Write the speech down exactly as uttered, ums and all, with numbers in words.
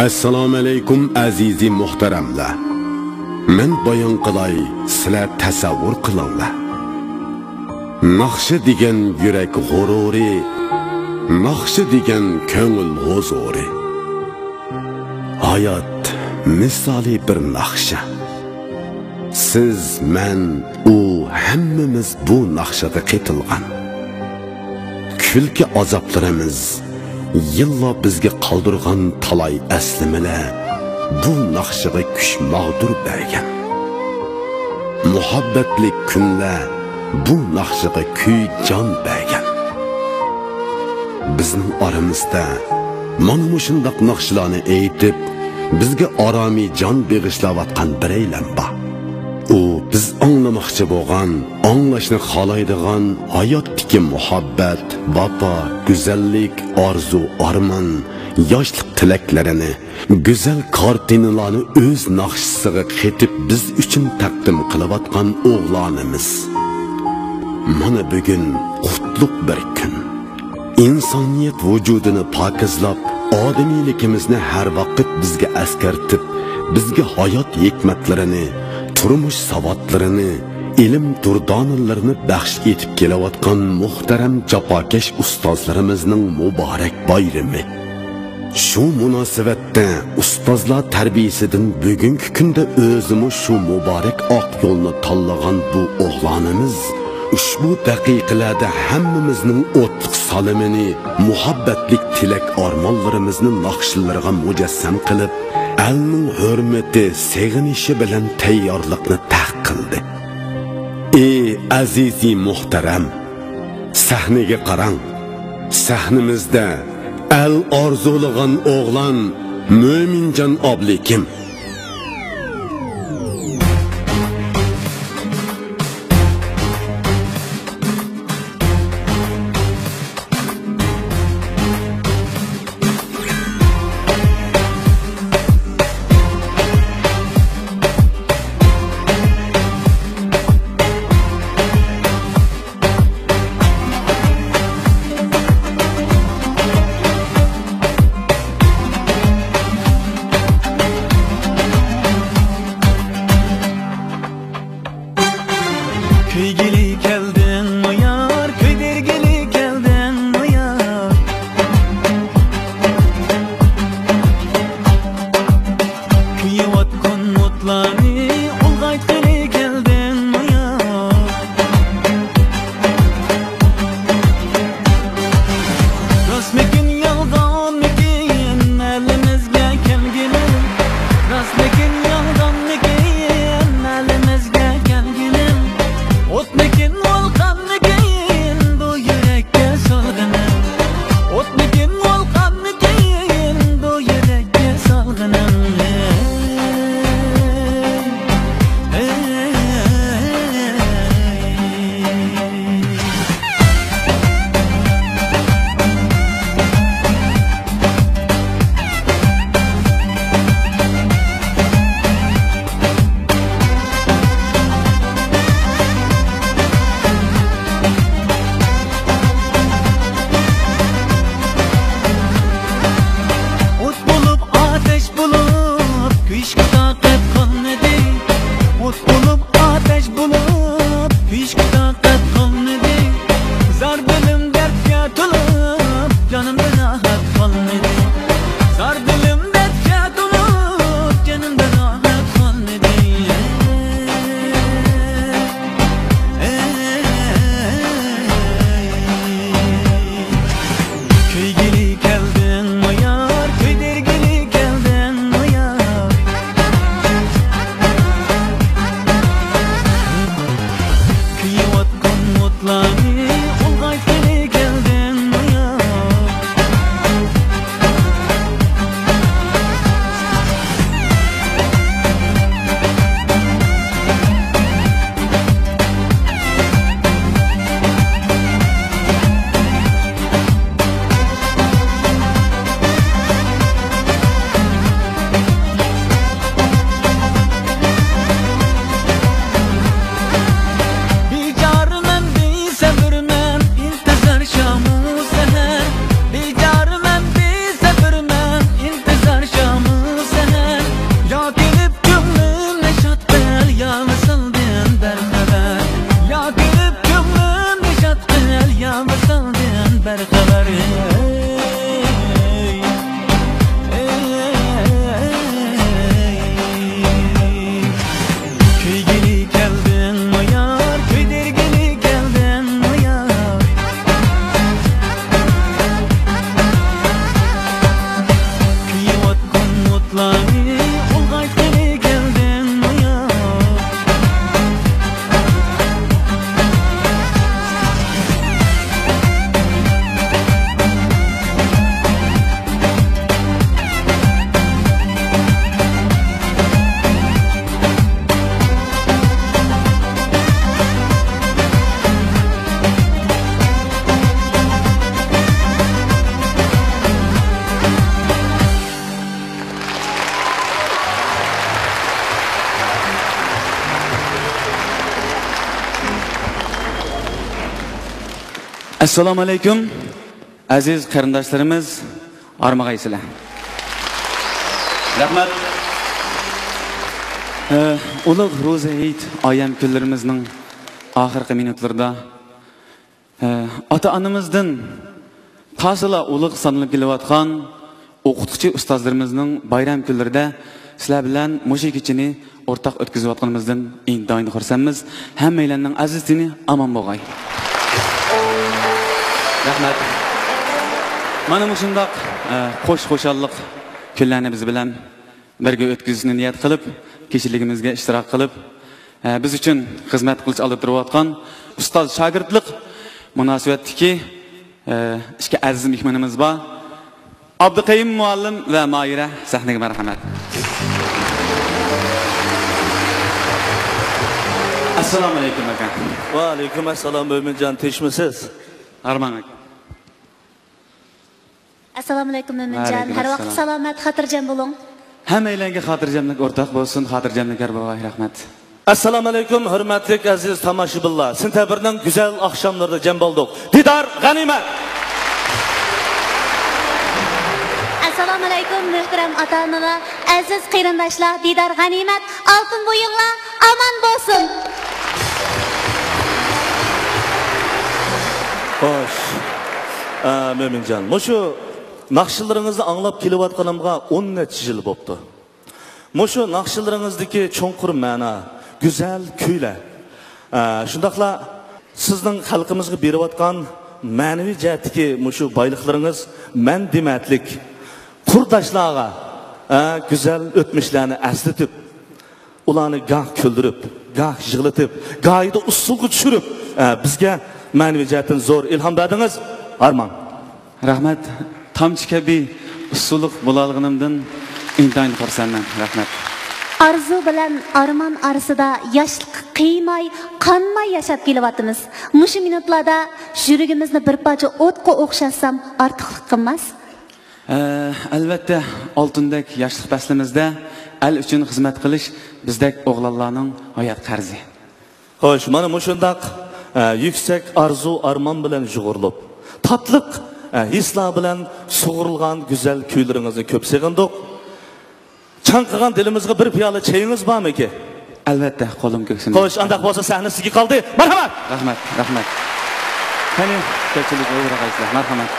ئەسسالامۇئەلەيكۇم ئەزىزى مۇھتەرەملەر. مەن بايان قىلاي، سىلەر تەسەۋۋۇر قىلىڭلار. ناخشا دېگەن يۈرەك غۇرۇرى، ناخشا دېگەن كۆڭۈل ھۇزۇرى. ھايات مىسالى بىر ناخشا. سىز، مەن، ئۇ، ھەممىمىز بۇ ناخشىغا قېتىلغان. كۈلكە ئازابلىرىمىز، يىللار بىزگە قالدۇرغان تالاي ئەسلىمىلەر بۇ ناخشىغا كۈچ ماغدۇر بەرگەن. مۇھەببەتلىك كۈنلەر بۇ ناخشىغا كۈي جان بەرگەن. بىزنىڭ ئارىمىزدا مانا مۇشۇنداق ناخشىلارنى ئېيتىپ، بىزگە ئارامىي جان بېغىشلاۋاتقان بىرەيلەن بار. ئۇ بىز ئاڭلىماقچى بولغان، ئاڭلاشنى خالايدىغان ھاياتتىكى مۇھەببەت، ۋاپا، گۈزەللىك، ئارزۇ، ئارمان، ياشلىق تىلەكلىرىنى، گۈزەل كارتىنىلارنى ئۆز ناخشىسىغا قېتىپ بىز ئۈچۈن تەقدىم قىلىۋاتقان ئوغلانىمىز. مانا بۈگۈن قۇتلۇق بىر كۈن. ئىنسانىيەت ۋۇجۇدىنى پاكىزلاپ، ئادىمىيلىكىمىزنى ھەر ۋاقىت بىزگە ئەسكەرتىپ، بىزگە ھايات ھېكمەتلىرىنى، تۇرمۇش ساۋاتلىرىنى، ئىلىم دۇردانىلىرىنى بەخش ئېتىپ كېلىۋاتقان مۇھتەرەم جاپاكەش ئۇستازلىرىمىزنىڭ مۇبارەك بايرىمى. شۇ مۇناسىۋەتتە ئۇستازلار تەربىيىسىدىن بۈگۈنكى كۈندە ئۆزىمۇ شۇ مۇبارەك ئاق يولنى تاللىغان بۇ ئوغلانىمىز ئۇشبۇ دەقىقىلەردە ھەممىمىزنىڭ ئوتلۇق سالىمىنى، مۇھەببەتلىك تىلەك ئارمانلىرىمىزنى ناخشىلىرىغا مۇجەسسەم قىلىپ، ئەلنىڭ ھۆرمىتى، سېغىنىشى بىلەن تەييارلىقنى تەق قىلدى. ئى ئەزىزى مۇھتەرەم! سەھنىگە قاراڭ. سەھنىمىزدە ئەل ئارزۇلىغان ئوغلان مۆمىنجان ئابلىكىم. خەۋەر، خەۋەر. كۆيگىلى كەلدىڭمۇ يار، كۆيدۈرگىلى كەلدىڭمۇ يار؟ كۆيۈۋاتقان ئوتلارنى ئۇلغايتقىلى كەلدىڭمۇ يار؟ ئەسسالامۇ ئەلەيكۇم. ئەزىز قېرىنداشلىرىمىز، ھارمىغايسىلەر. رەھمەت. ئە، ئۇلۇغ روزا ھېيت ئايەم كۈنلىرىمىزنىڭ ئاخىرقى مىنۇتلىرىدا، ئە، ئاتا-ئانىمىزدىن تاسىلا ئۇلۇغ سانىلىپ كېلىۋاتقان ئوقۇتقۇچى ئۇستازلىرىمىزنىڭ بايرام كۈنلىرىدە سىلەر بىلەن مۇشۇ كېچىنى ئورتاق ئۆتكۈزۈۋاتقىنىمىزدىن ئىنتايىن خۇرسەنمىز. ھەممەيلەننىڭ ئەزىز تېنى ئامان بولغاي. رەھمەت. مانا مۇشۇنداق، ئە، خوش-خۇشاللىق كۈنلەرنى بىز بىلەن بىرگە ئۆتكۈزۈشنى نىيەت قىلىپ، كېچىلىكىمىزگە ئىشتىراك قىلىپ، ئە، بىز ئۈچۈن خىزمەت قىلىش ئالدىدا تۇرۇۋاتقان ئۇستاز شاگىرتلىق مۇناسىۋەتتىكى، ئە، ئىككى ئەزىز مېھمىنىمىز بار. ئابدۇقەييۇم مۇئەللىم ۋە ماھىرە، سەھنىگە مەرھەمەت. ئەسسالامۇ ئەلەيكۇم، ئاكا. ۋەئەلەيكۇم ئەسسالام، مۆمىنجان، تىنچمۇسىز؟ ھارماڭ، ئاكا. ئەسسالامۇ ئەلەيكۇم، مۆمىنجان. ۋەئەلەيكۇم ئەسسالام. ھەر ۋاقىت سالامەت، خاتىرجەم بولۇڭ. ھەممەيلەنگە خاتىرجەملىك ئورتاق بولسۇن، خاتىرجەملىك ھەر بولغاي، رەھمەت. ئەسسالامۇ ئەلەيكۇم، ھۆرمەتلىك ئەزىز تاماشىبىنلار. سېنتەبىرنىڭ گۈزەل ئاخشاملىرىدا جەم بولدۇق. دىدار غەنىيمەت! ئەسسالامۇ ئەلەيكۇم، مۆھتەرەم ئاتا-ئانىلار، ئەزىز قېرىنداشلار، دىدار غەنىيمەت، ئالتۇن بويۇڭلار ئامان بولسۇن! خوش. ئە، مۆمىنجان، مۇشۇ ناخشىلىرىڭىزنى ئاڭلاپ كېلىۋاتقىنىمغا ئون نەچچە يىل بوپتۇ. مۇشۇ ناخشىلىرىڭىزدىكى چوڭقۇر مەنا، گۈزەل كۈيلەر، ئە، شۇنداقلا سىزنىڭ خەلقىمىزگە بېرىۋاتقان مەنىۋى جەھەتتىكى مۇشۇ بايلىقلىرىڭىز مەن دېمەتلىك قۇرداشلارغا، ئە، گۈزەل ئۆتمۈشلەرنى ئەسلىتىپ، ئۇلارنى گاھ كۈلدۈرۈپ، گاھ يىغلىتىپ، گاھىدا ئۇسسۇلغا چۈشۈرۈپ، ئە، بىزگە مەنىۋى جەھەتتىن زور ئىلھام بەردىڭىز. ھارماڭ. رەھمەت. تامچە كەبى ئۇسسۇللۇق بولالىغىنىمدىن ئىنتايىن خۇرسەنمەن. رەھمەت. ئارزۇ بىلەن ئارمان ئارىسىدا ياشلىق قىيماي، قانماي ياشاپ كېلىۋاتىمىز. مۇشۇ مىنۇتلاردا يۈرىكىمىزنى بىر پارچە ئوتقا ئوخشاتسام ئارتۇقلۇق قىلماس. ئە، ئەلۋەتتە، ئالتۇندەك ياشلىق پەسلىمىزدە ئەل ئۈچۈن خىزمەت قىلىش بىزدەك ئوغلانلارنىڭ ھايات قەرزى. خوش، مانا مۇشۇنداق، ئە، يۈكسەك ئارزۇ-ئارمان بىلەن يۇغۇرۇلۇپ، تاتلىق، ئە، ھېسلار بىلەن سۇغۇرۇلغان گۈزەل كۈيلىرىڭىزنى كۆپ سېغىندۇق. چاڭقىغان دىلىمىزغا بىر پىيالە چېيىڭىز بارمىكى؟ ئەلۋەتتە، قولۇم كۆكسۈمدە. خوش، ئانداق بولسا سەھنە سىزگە قالدى. مەرھەمەت! رەھمەت، رەھمەت. قېنى، كۆپچىلىك ئويغىراقايسىلەر. مەرھەمەت.